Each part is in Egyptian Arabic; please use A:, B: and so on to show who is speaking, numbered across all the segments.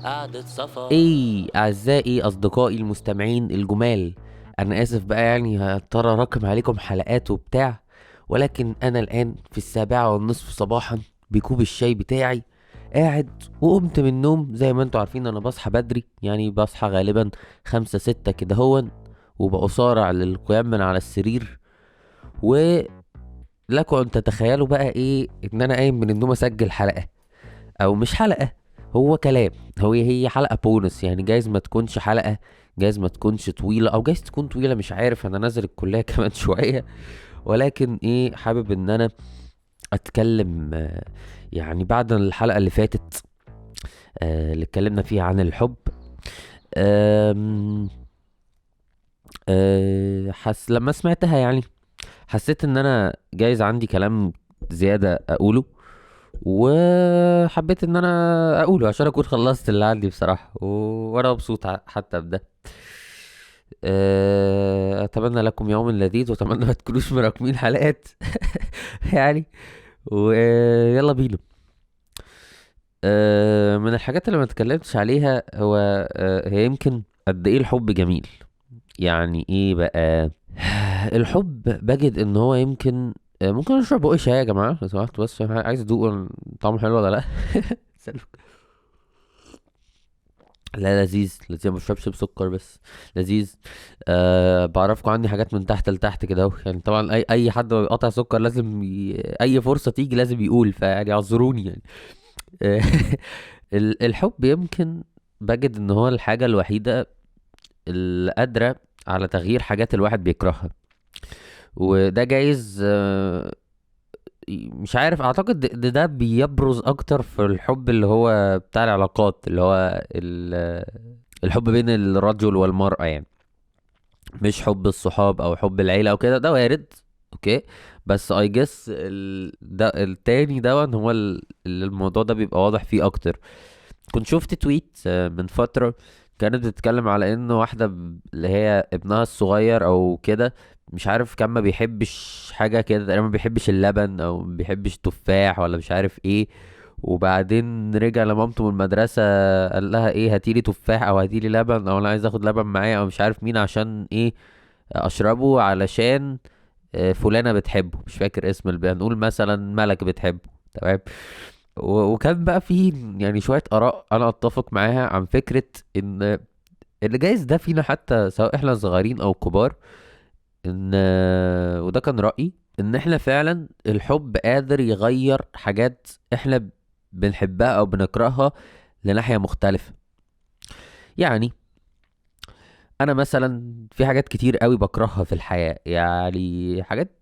A: قعدة صفا.
B: ايه اعزائي اصدقائي المستمعين الجمال، انا اسف بقى هضطر اراكم عليكم حلقات وبتاع، ولكن انا الان في 7:30 صباحا بكوب الشاي بتاعي قاعد، وقمت من النوم. زي ما انتوا عارفين انا بصحى بدري، بصحى غالبا 5-6 كده هون، وبأصارع للقيام من على السرير. ولكم ان تتخيلوا بقى ايه ان انا قايم من النوم اسجل حلقة، او مش حلقة، هو كلام، هي حلقة بونس، جايز ما تكونش حلقة، جايز ما تكونش طويلة، او جايز تكون طويلة، مش عارف، انا نازل الكلية كمان شوية. ولكن حابب ان انا اتكلم، بعد الحلقة اللي فاتت، اللي اتكلمنا فيها عن الحب. لما سمعتها حسيت ان انا جايز عندي كلام زيادة اقوله، وحبيت ان انا اقوله عشان اكون خلصت اللي عندي بصراحة، وانا مبسوط حتى بده. اتمنى لكم يوم لذيذ، واتمنى ما تكونوش مراكمين حلقات ويلا بينا. من الحاجات اللي ما اتكلمتش عليها هي يمكن قد ايه الحب جميل. يعني ايه بقى الحب؟ بجد ان هو يمكن، ممكن اشرب بقى شاي يا جماعه لو سمحتوا، بس عشان عايز ادوق طعمه حلو ولا لا. سلوك. لا لذيذ، لذيذ، ما بشربش بسكر بس لذيذ. بعرفكم عني حاجات من تحت لتحت كده اهو، طبعا اي حد بيقطع سكر لازم اي فرصه تيجي لازم يقول، فيعني اعذروني. الحب يمكن بجد ان هو الحاجه الوحيده اللي قادره على تغيير حاجات الواحد بيكرهها، وده جايز، مش عارف، اعتقد ده بيبرز اكتر في الحب اللي هو بتاع العلاقات، اللي هو الحب بين الرجل والمرأة، مش حب الصحاب او حب العيلة او كده، ده وارد okay، بس I guess ده التاني ده هو اللي الموضوع ده بيبقى واضح فيه اكتر. كنت شفت tweet من فترة كانت بتتكلم على ان واحدة اللي هي ابنها الصغير او كده، مش عارف كان ما بيحبش حاجة كده، تقريبا ما بيحبش اللبن او ما بيحبش التفاح ولا مش عارف ايه، وبعدين رجع لمامته من المدرسة قال لها ايه، هاتيلي تفاح او هاتيلي لبن او انا عايز اخد لبن معايا او مش عارف مين عشان ايه اشربه، علشان فلانة بتحبه، مش فاكر اسم البنت، نقول مثلا ملك بتحبه، تمام. وكان بقى في شوية آراء أنا أتفق معاها عن فكرة إن اللي جايز ده فينا حتى سواء إحنا صغيرين أو كبار، وده كان رأيي، إن إحنا فعلا الحب قادر يغير حاجات إحنا بنحبها أو بنكرهها لناحية مختلفة. أنا مثلا في حاجات كتير قوي بكرهها في الحياة، حاجات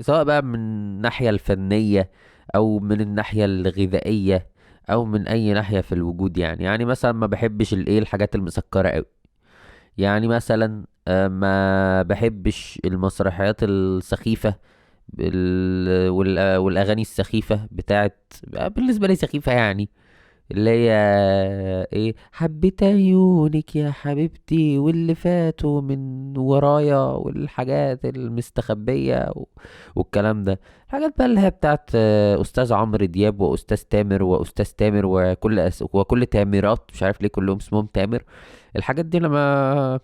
B: سواء بقى من الناحية الفنية أو من الناحية الغذائية أو من أي ناحية في الوجود. يعني مثلا ما بحبش الحاجات المسكرة قوي، مثلا، ما بحبش المسرحيات السخيفة والأغاني السخيفة بتاعت، بالنسبة لي سخيفة، اللي هي ايه، حبيت عيونك يا حبيبتي واللي فاتوا من ورايا والحاجات المستخبية والكلام ده، الحاجات بقى اللي هي بتاعت، أستاذ عمرو دياب وأستاذ تامر وأستاذ تامر وكل تامرات، مش عارف ليه كلهم اسمهم تامر. الحاجات دي لما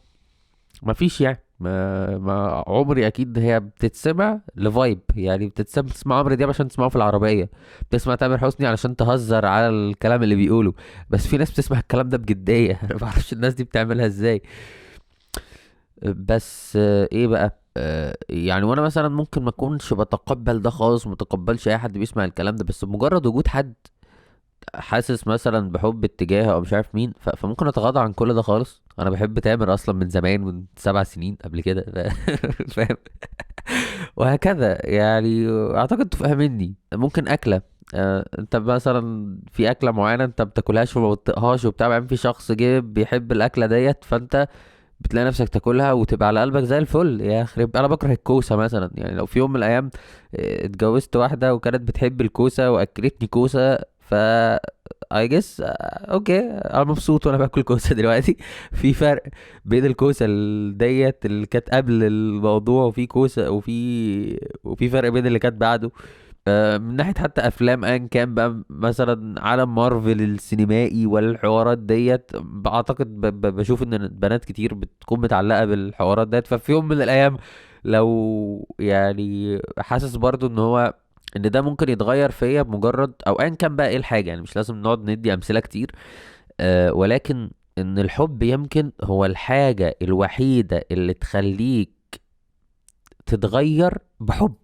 B: ما فيش ما عمري اكيد هي بتتسمع لفايب، بتتسمع، بتسمع عمرو دياب عشان تسمعه في العربيه، بتسمع تامر حسني علشان تهزر على الكلام اللي بيقوله، بس في ناس بتسمع الكلام ده بجديه. انا ما بعرفش الناس دي بتعملها ازاي. بس ايه بقى، وانا مثلا ممكن ما اكونش بتقبل ده خالص، وما اتقبلش اي حد بيسمع الكلام ده، بس مجرد وجود حد حاسس مثلا بحب اتجاهه او مش عارف مين، فممكن اتغاضى عن كل ده خالص. انا بحب تامر اصلا من زمان، من 7 سنين قبل كده، فاهم، وهكذا. اعتقد تفهمني. ممكن اكله، انت مثلا في اكله معينه انت بتاكلهاش وما بتطيقهاش وبتاع، بعدين في شخص جه بيحب الاكله ديت، فانت بتلاقي نفسك تاكلها وتبقى على قلبك زي الفل. يا خرب، انا بكره الكوسه مثلا، لو في يوم من الايام، اتجوزت واحده وكانت بتحب الكوسه واكلتني كوسه، ف I guess، okay، انا مبسوط وانا باكل كوسه دلوقتي. في فرق بين الكوسه ديت اللي كانت قبل الموضوع، وفي كوسه، وفي فرق بين اللي كانت بعده. من ناحية حتى افلام ان كان بقى مثلا عالم مارفل السينمائي والحوارات ديت، بعتقد بشوف ان بنات كتير بتكون متعلقة بالحوارات ديت. ففي يوم من الايام لو يعني حاسس برضو ان هو ان ده ممكن يتغير فيا بمجرد او ايا كان بقى ايه الحاجة، يعني مش لازم نقعد ندي امثلة كتير، ولكن ان الحب يمكن هو الحاجة الوحيدة اللي تخليك تتغير بحب.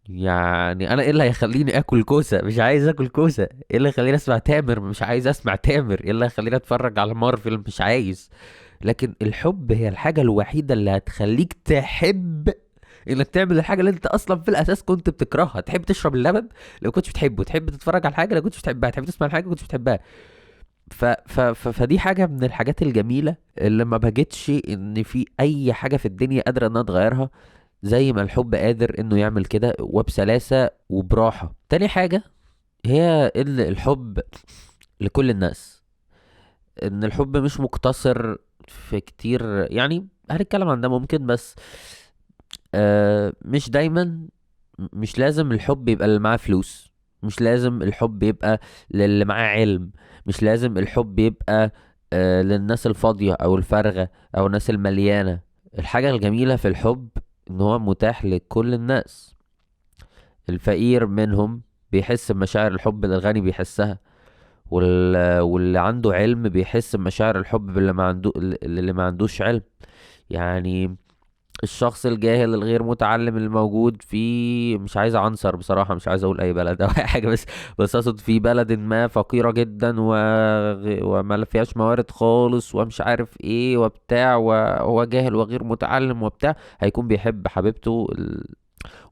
B: يعني انا ايه اللي هيخليني اكل كوسة؟ مش عايز اكل كوسة. ايه اللي هيخليني اسمع تامر؟ مش عايز اسمع تامر. ايه اللي هيخليني اتفرج على مارفل؟ مش عايز. لكن الحب هي الحاجة الوحيدة اللي هتخليك تحب انك تعمل الحاجة اللي انت اصلا في الاساس كنت بتكرهها. تحب تشرب اللبن لو كنتش بتحبه، تحب تتفرج على الحاجة لو كنتش بتحبها، تحب تسمع الحاجة لو كنتش بتحبها. فدي حاجة من الحاجات الجميلة اللي ما بجدش ان في اي حاجة في الدنيا قادرة انها تغيرها زي ما الحب قادر انه يعمل كده، وبسلاسة وبراحة. تاني حاجة هي ان الحب لكل الناس، ان الحب مش مقتصر في كتير، يعني هنتكلم عن ده ممكن، بس مش دايما، مش لازم الحب يبقى اللي معاه فلوس، مش لازم الحب يبقى للي معاه علم، مش لازم الحب يبقى للناس الفاضية او الفارغة او الناس المليانة. الحاجة الجميلة في الحب ان هو متاح لكل الناس. الفقير منهم بيحس بمشاعر الحب اللي الغني بيحسها، واللي عنده علم بيحس بمشاعر الحب اللي ما عندوش علم. يعني الشخص الجاهل الغير متعلم اللي موجود في، مش عايز عنصر بصراحة، مش عايز اقول اي بلد او اي حاجة، بس اقصد في بلد ما فقيرة جدا وما فيهاش موارد خالص ومش عارف ايه وبتاع، وهو جاهل وغير متعلم وبتاع، هيكون بيحب حبيبته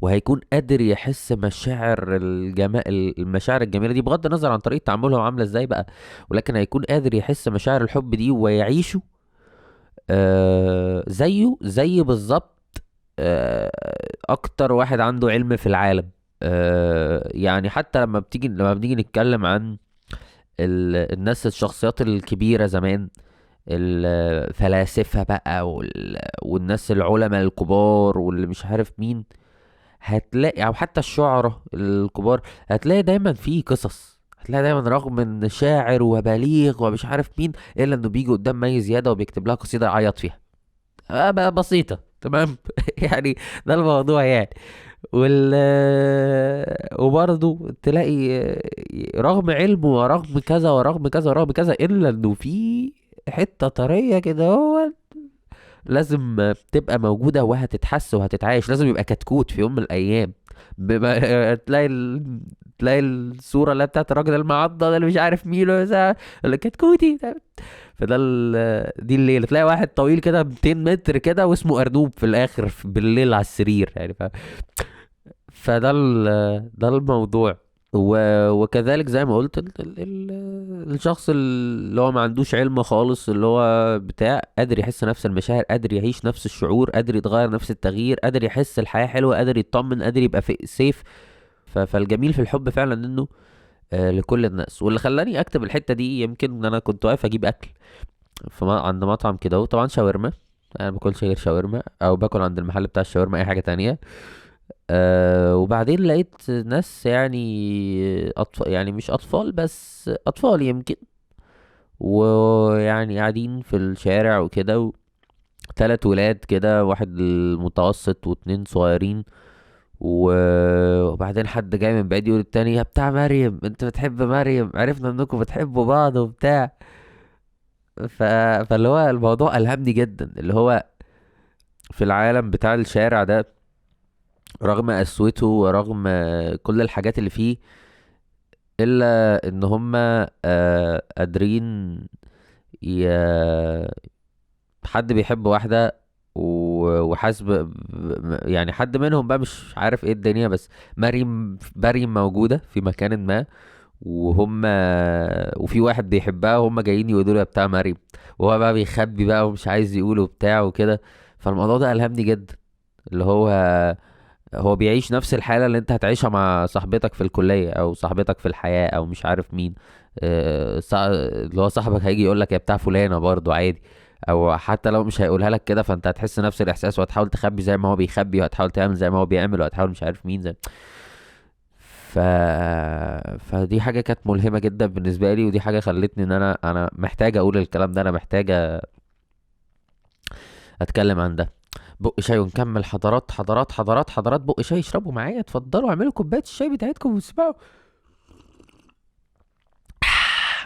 B: وهيكون قادر يحس مشاعر المشاعر الجميلة دي بغض النظر عن طريقة تعاملهم عاملة ازاي بقى، ولكن هيكون قادر يحس مشاعر الحب دي ويعيشه زيه زي بالظبط اكتر واحد عنده علم في العالم. يعني حتى لما بنيجي نتكلم عن الناس الشخصيات الكبيرة زمان، الفلاسفة بقى والناس العلماء الكبار واللي مش عارف مين، هتلاقي، او حتى الشعراء الكبار، هتلاقي دايما في قصص، هتلاقي دايما رغم ان شاعر وبليغ ومش عارف مين، الا انه بيجي قدام مي زيادة وبيكتب لها قصيدة يعيط فيها. بقى بسيطة تمام. يعني ده الموضوع يعني. وبرضه تلاقي رغم علمه ورغم كذا ورغم كذا ورغم كذا، الا انه في حتة طرية كده هو لازم تبقى موجودة وهتتحس وهتتعايش، لازم يبقى كتكوت في يوم من الأيام. تلاقي الصورة اللي بتاعت الراجل المعضل اللي مش عارف مين اللي كتكوتي. فده دي الليلة. تلاقي واحد طويل كده 200 متر كده واسمه أرنوب في الآخر بالليل على السرير يعني. فده ده الموضوع. وكذلك زي ما قلت الشخص اللي هو ما عندوش علم خالص، اللي هو بتاع، قادر يحس نفس المشاعر، قادر يعيش نفس الشعور، قادر يتغير نفس التغيير، قادر يحس الحياة حلوة، قادر يطمن، قادر يبقى في سيف. فالجميل في الحب فعلا انه لكل الناس. واللي خلاني اكتب الحتة دي يمكن ان انا كنت واقف اجيب اكل عند مطعم كده، وطبعا شاورما، انا ما باكلش غير شاورما، او باكل عند المحل بتاع الشاورما اي حاجة تانية. وبعدين لقيت ناس يعني يعني مش أطفال بس أطفال يمكن، ويعني قاعدين في الشارع وكده، 3 ولاد كده، واحد المتوسط واتنين صغيرين. وبعدين حد جاي من بعيد يقول التاني يا بتاع مريم، انت بتحب مريم، عرفنا انكم بتحبوا بعض وبتاع. فاللي هو الموضوع ألهمني جدا، اللي هو في العالم بتاع الشارع ده رغم قسوته ورغم كل الحاجات اللي فيه، إلا إن هم قادرين حد بيحب واحدة وحاسب يعني حد منهم بقى مش عارف إيه الدنيا، بس مريم موجودة في مكان ما، وفي واحد بيحبها وهم جايين يقولوا له يا بتاع مريم، وهو بقى بيخبي بقى ومش عايز يقوله بتاع وكده. فالموضوع ده ألهمني جدا، اللي هو بيعيش نفس الحالة اللي انت هتعيشها مع صاحبتك في الكلية او صاحبتك في الحياة او مش عارف مين، اللي هو صاحبك هيجي يقولك يا بتاع فلانة برضو عادي، او حتى لو مش هيقولها لك كده فانت هتحس نفس الاحساس، وهتحاول تخبي زي ما هو بيخبي، وهتحاول تعمل زي ما هو بيعمل، وهتحاول مش عارف مين زي. فدي حاجة كانت ملهمة جدا بالنسبة لي، ودي حاجة خلتني ان انا محتاج اقول الكلام ده، انا محتاج اتكلم عن ده. بق شاي ونكمل. حضرات حضرات حضرات حضرات، بق شاي اشربوا معايا، اتفضلوا اعملوا كوباية الشاي بتاعتكم واسمعوا.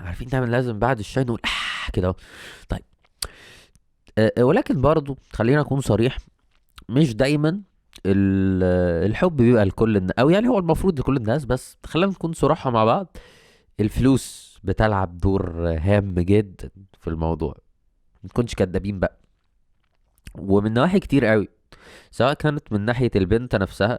B: عارفين دايما لازم بعد الشاي نقول كده اهو. طيب ولكن برضو خلينا اكون صريح، مش دايما الحب بيبقى لكل او يعني هو المفروض لكل الناس، بس خلينا نكون صراحة مع بعض، الفلوس بتلعب دور هام جدا في الموضوع، ما نكونش كدابين بقى. ومن نواحي كتير قوي، سواء كانت من ناحية البنت نفسها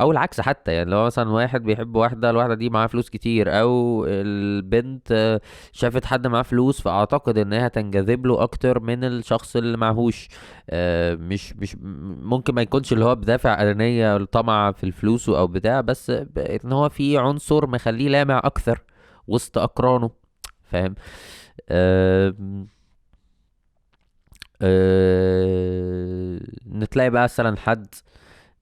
B: او العكس حتى. يعني لو مثلا واحد بيحب واحدة، الواحدة دي معاها فلوس كتير، او البنت شافت حد معاه فلوس، فاعتقد انها تنجذب له اكتر من الشخص اللي معهوش. مش ممكن ما يكونش اللي هو بدافع انانية الطمع في الفلوس او بتاع، بس ان هو في عنصر مخليه لامع اكتر وسط اقرانه، فاهم؟ نتلاقي بقى مثلا حد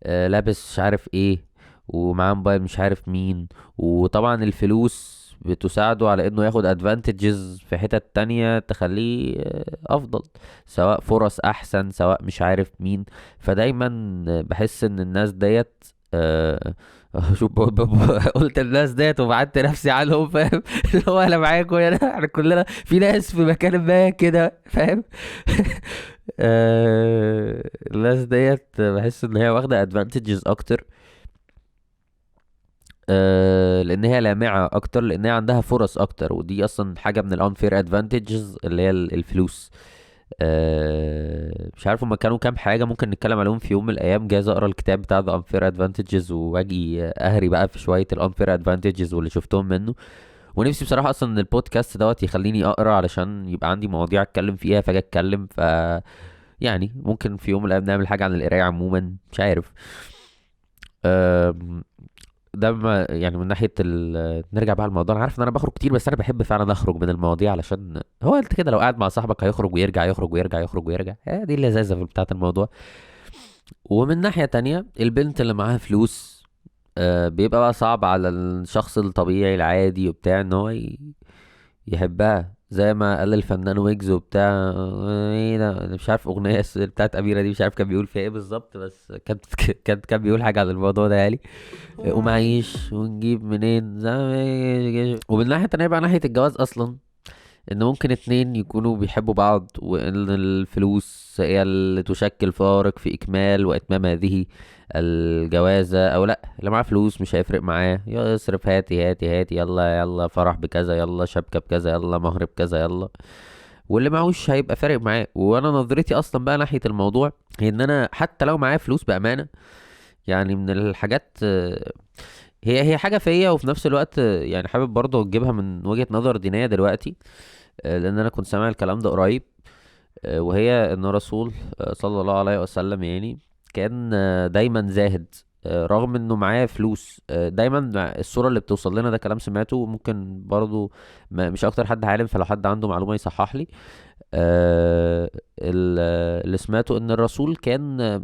B: لابس مش عارف ايه ومعاه موبايل مش عارف مين، وطبعا الفلوس بتساعده على انه ياخد advantages في حتت تانية تخليه افضل، سواء فرص احسن، سواء مش عارف مين. فدايما بحس ان الناس ديت، شوف، قلت الناس ديت وبعدت نفسي عنهم، فاهم؟ اللي هو انا معاكم يا احنا كلنا في ناس في مكان ما كده، فاهم؟ الناس ديت بحس ان هي واخده advantages اكتر، لان هي لامعة اكتر، لان هي عندها فرص اكتر، ودي اصلا حاجة من ال unfair advantages اللي هي الفلوس. مش عارف هما كانوا كام حاجة ممكن نتكلم عليهم في يوم من الايام. جايز اقرا الكتاب بتاع The Unfair Advantages واجي اهري بقى في شوية ال unfair advantages واللي شفتهم منه. ونفسي بصراحة اصلا ان البودكاست دوت يخليني اقرا علشان يبقى عندي مواضيع اتكلم فيها، فاجي اتكلم. ف يعني ممكن في يوم من الايام نعمل حاجة عن القراية عموما، مش عارف. ده ما يعني من ناحية نرجع بقى للموضوع. انا عارف ان انا بخرج كتير، بس انا بحب فعلا اخرج من المواضيع، علشان هو انت كده لو قاعد مع صاحبك هيخرج ويرجع، يخرج ويرجع، يخرج ويرجع، دي اللذاذه في بتاعه الموضوع. ومن ناحية تانية البنت اللي معاها فلوس، بيبقى بقى صعب على الشخص الطبيعي العادي وبتاع ان هو يحبها، زي ما قال الفنان ويجز وبتاع، ايه ده؟ انا مش عارف اغنية بتاعت اميره دي، مش عارف كان بيقول فيها ايه بالظبط، بس كان بيقول حاجة عن الموضوع ده يعني، ومعيش ونجيب منين زي ما يجي. ومن ناحية تانية بقى ناحية الجواز اصلا، ان ممكن اتنين يكونوا بيحبوا بعض، وان الفلوس هي اللي تشكل فارق في اكمال واتمام هذه الجوازة او لا. اللي معاه فلوس مش هيفرق معاه، يصرف هاتي هاتي هاتي، يلا يلا فرح بكذا، يلا شبكة بكذا، يلا مهر بكذا، يلا. واللي معهوش هيبقى فارق معاه. وانا نظرتي اصلا بقى ناحية الموضوع هي ان انا حتى لو معايا فلوس بأمانة، يعني من الحاجات هي حاجة فيا، وفي نفس الوقت يعني حابب برضه اجيبها من وجهة نظر دينية دلوقتي، لان انا كنت سامع الكلام ده قريب، وهي ان الرسول، صلى الله عليه وسلم كان، دايما زاهد، رغم انه معاه فلوس. دايما الصورة اللي بتوصل لنا، ده كلام سمعته، ممكن برضو مش اكتر حد عالم، فلو حد عنده معلومة يصحح لي. اللي سمعته ان الرسول كان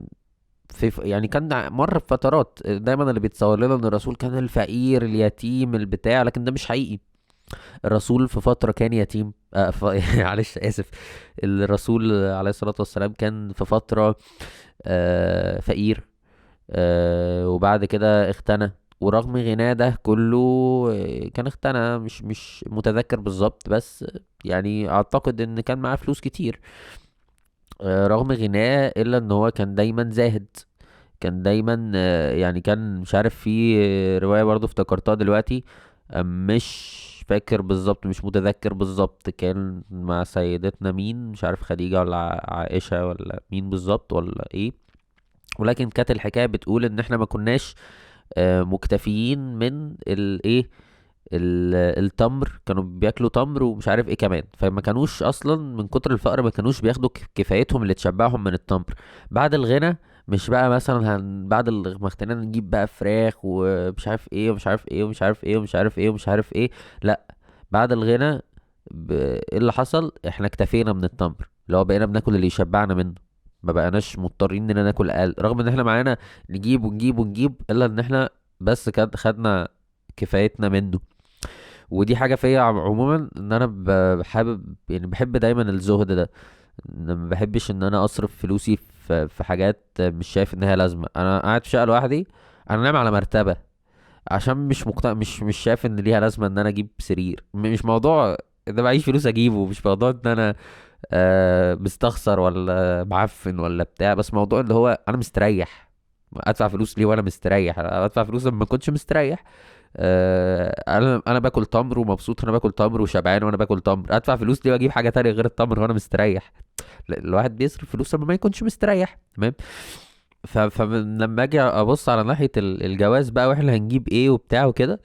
B: في يعني كان مر بفترات، دايما اللي بيتصور لنا ان الرسول كان الفقير اليتيم البتاع، لكن ده مش حقيقي. الرسول في فترة كان يتيم، معلش آسف، الرسول عليه الصلاة والسلام كان في فترة، فقير، وبعد كده اغتنى، ورغم غناه ده كله، كان اغتنى، مش متذكر بالظبط، بس اعتقد ان كان معاه فلوس كتير. رغم غناه الا ان هو كان دايما زاهد، كان دايما، يعني كان مش عارف، في رواية برضو افتكرتها دلوقتي، مش فاكر بالظبط، مش متذكر بالظبط، كان مع سيدتنا مين، مش عارف خديجة ولا عائشة ولا مين بالظبط ولا ايه، ولكن كانت الحكاية بتقول ان احنا ما كناش، مكتفيين من التمر، كانوا بياكلوا تمر ومش عارف ايه كمان، فما كانوش اصلا من كتر الفقر ما كانوش بياخدوا كفايتهم اللي تشبعهم من التمر. بعد الغنى مش بقى مثلا بعد ما اغتنينا نجيب بقى فراخ ومش عارف ايه ومش عارف ايه ومش عارف ايه ومش عارف ايه ومش عارف ايه، لا، بعد الغنى ايه اللي حصل؟ احنا اكتفينا من التمر، اللي هو بقينا بناكل اللي يشبعنا منه، ما بقناش مضطرين اننا ناكل اقل، رغم ان احنا معانا نجيب ونجيب ونجيب، الا ان احنا بس خدنا كفايتنا منه. ودي حاجة فيا عموما، ان انا بحابب يعني بحب دايما الزهد ده، ما بحبش ان انا اصرف فلوسي في حاجات مش شايف انها لازمة. انا قاعد في شقة لوحدي، انا نايم على مرتبة عشان مش مقتنع، مش شايف ان ليها لازمة ان انا اجيب سرير. مش موضوع ان معيش فلوس اجيبه، مش موضوع ان انا مستخسر ولا معفن ولا بتاع، بس موضوع اللي هو انا مستريح. ادفع فلوس ليه وانا مستريح؟ انا ادفع فلوس لما ما كنتش مستريح. انا باكل تمر ومبسوط، انا باكل تمر وشبعان وانا باكل تمر، ادفع فلوس ليه واجيب حاجة تانية غير التمر وانا مستريح؟ لا، الواحد بيصرف فلوس لما ما يكونش مستريح، تمام؟ فلما اجي ابص على ناحية الجواز بقى، واحنا هنجيب ايه وبتاع وكده،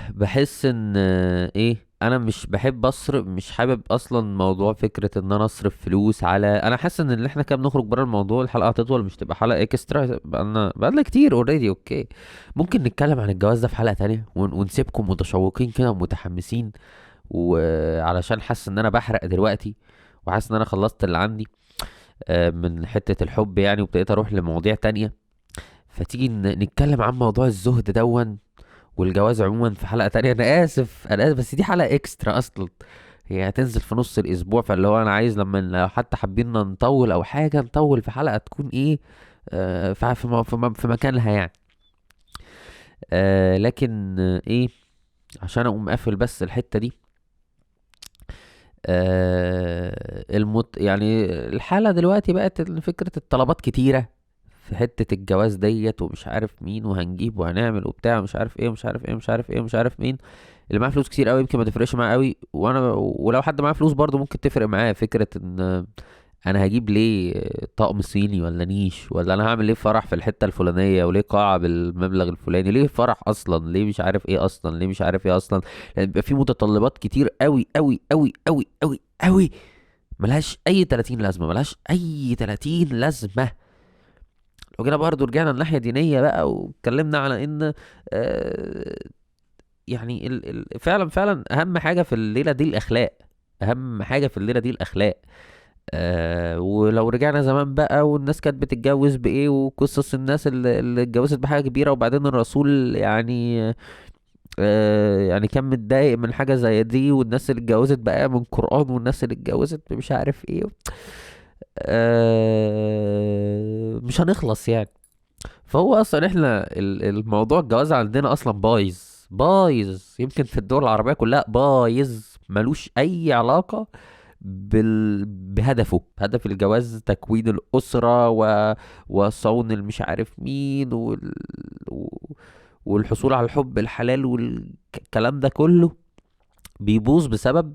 B: بحس ان ايه، انا مش بحب اصرف، مش حابب اصلا موضوع فكرة ان انا اصرف فلوس على، انا حاسس ان اللي احنا كده بنخرج بره الموضوع، الحلقة هتطول، مش تبقى حلقة extra، بقالنا كتير already. okay، ممكن نتكلم عن الجواز ده في حلقة تانية ونسيبكم متشوقين كده ومتحمسين، وعلشان حاسس ان انا بحرق دلوقتي، وحاسس ان انا خلصت اللي عندي من حتة الحب يعني، وابتديت اروح لمواضيع تانية. فتيجي نتكلم عن موضوع الزهد دون والجواز عموما في حلقة تانية. انا اسف، بس دي حلقة extra اصلا، هي هتنزل في نص الاسبوع، فاللي هو انا عايز لما لو حتى حابين نطول او حاجة نطول في حلقة تكون ايه، في مكانها يعني. لكن ايه، عشان اقوم قافل بس الحتة دي، يعني الحالة دلوقتي بقت إن فكرة الطلبات كتيرة في حتة الجواز ديت، ومش عارف مين وهنجيب وهنعمل وبتاع ومش عارف ايه ومش عارف ايه ومش عارف ايه ومش عارف مين. اللي معاه فلوس كتير قوي يمكن ما تفرقش معاه قوي، ولو حد معاه فلوس برضو ممكن تفرق معاه فكرة ان انا هجيب ليه طقم صيني ولا نيش، ولا انا هعمل ليه فرح في الحتة الفلانية، وليه قاعة بالمبلغ الفلاني، ليه فرح اصلا، ليه مش عارف ايه اصلا، ليه مش عارف ايه اصلا. لان بيبقى في متطلبات كتير قوي قوي قوي قوي قوي قوي ملهاش اي 30 لازمة، ملهاش اي 30 لازمة. لو جينا برضو رجعنا لناحية دينية بقى واتكلمنا على ان، يعني فعلا، فعلا اهم حاجة في الليلة دي الاخلاق، اهم حاجة في الليلة دي الاخلاق. ولو رجعنا زمان بقى والناس كانت بتتجوز بايه، وقصص الناس اللي اتجوزت بحاجة كبيرة، وبعدين الرسول يعني كان متضايق من حاجة زي دي، والناس اللي اتجوزت بقى من قرآن، والناس اللي اتجوزت مش عارف ايه، مش هنخلص يعني. فهو اصلا احنا الموضوع الجواز عندنا اصلا بايظ بايظ، يمكن في الدول العربية كلها بايظ، ملوش اي علاقة بهدفه. هدف الجواز تكوين الأسرة وصون المش عارف مين والحصول على الحب الحلال والكلام ده كله بيبوظ بسبب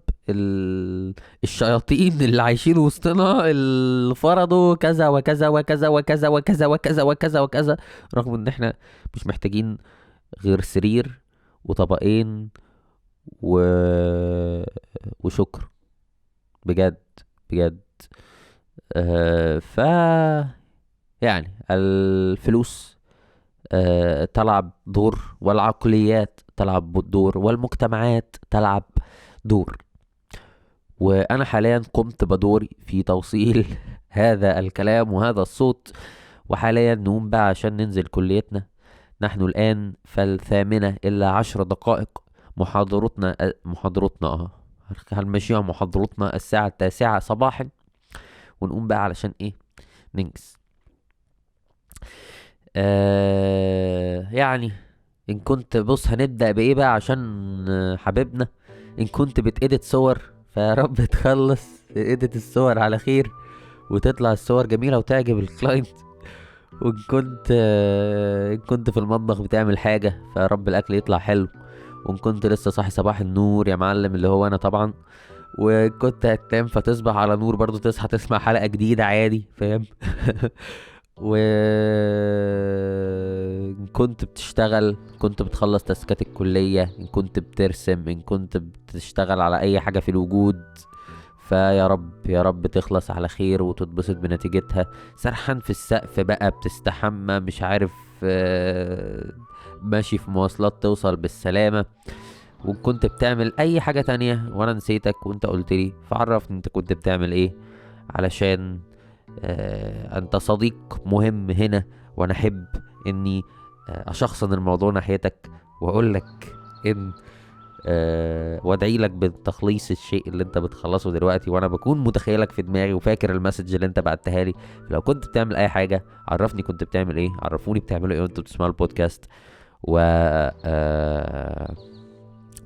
B: الشياطين اللي عايشين وسطنا، اللي فرضوا كذا وكذا وكذا وكذا وكذا وكذا وكذا وكذا، رغم ان احنا مش محتاجين غير سرير وطبقين وشكر بجد بجد. ف يعني الفلوس تلعب دور، والعقليات تلعب دور، والمجتمعات تلعب دور. وأنا حاليا قمت بدوري في توصيل هذا الكلام وهذا الصوت، وحاليا نقوم بقى عشان ننزل كليتنا. نحن الآن 7:50 محاضرتنا هنمشيها محاضرتنا الساعة 9 صباحا، ونقوم بقى علشان ايه ننجز. يعني ان كنت بص هنبدأ بايه بقى عشان حبيبنا، ان كنت بتedit صور فيا رب تخلص edit الصور على خير وتطلع الصور جميلة وتعجب الكلاينت، وان كنت في المطبخ بتعمل حاجة فيا رب الاكل يطلع حلو، وان كنت لسه صاحي صباح النور يا معلم اللي هو انا طبعا، وكنت هتنام فتصبح على نور برضو، تصحى تسمع حلقة جديدة عادي فاهم. و إن كنت بتشتغل، كنت بتخلص تاسكات الكلية، إن كنت بترسم، إن كنت بتشتغل على أي حاجة في الوجود، فيا رب يا رب تخلص على خير وتتبسط بنتيجتها. سرحان في السقف بقى، بتستحمى، مش عارف، ماشي في مواصلات، توصل بالسلامة. وكنت بتعمل اي حاجة تانية وانا نسيتك وانت قلت لي، فعرفني انت كنت بتعمل ايه، علشان انت صديق مهم هنا، وانا احب اني اشخصن الموضوع ناحيتك واقول لك ان وادعي لك بتخليص الشيء اللي انت بتخلصه دلوقتي، وانا بكون متخيلك في دماغي وفاكر ال message اللي انت بعتها لي. لو كنت بتعمل اي حاجة عرفني كنت بتعمل ايه، عرفوني بتعملوا ايه وانتوا بتسمعوا البودكاست. و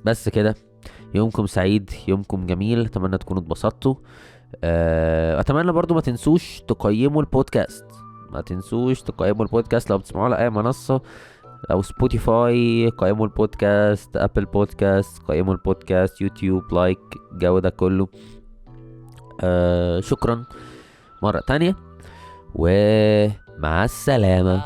B: بس كده، يومكم سعيد، يومكم جميل، اتمنى تكونوا اتبسطتوا. اتمنى برضو ما تنسوش تقيموا البودكاست، ما تنسوش تقيموا البودكاست لو بتسمعوه على اي منصة، لو Spotify قيموا البودكاست، Apple Podcast قيموا البودكاست، يوتيوب like، الجو ده كله. شكرا مرة تانية ومع السلامة.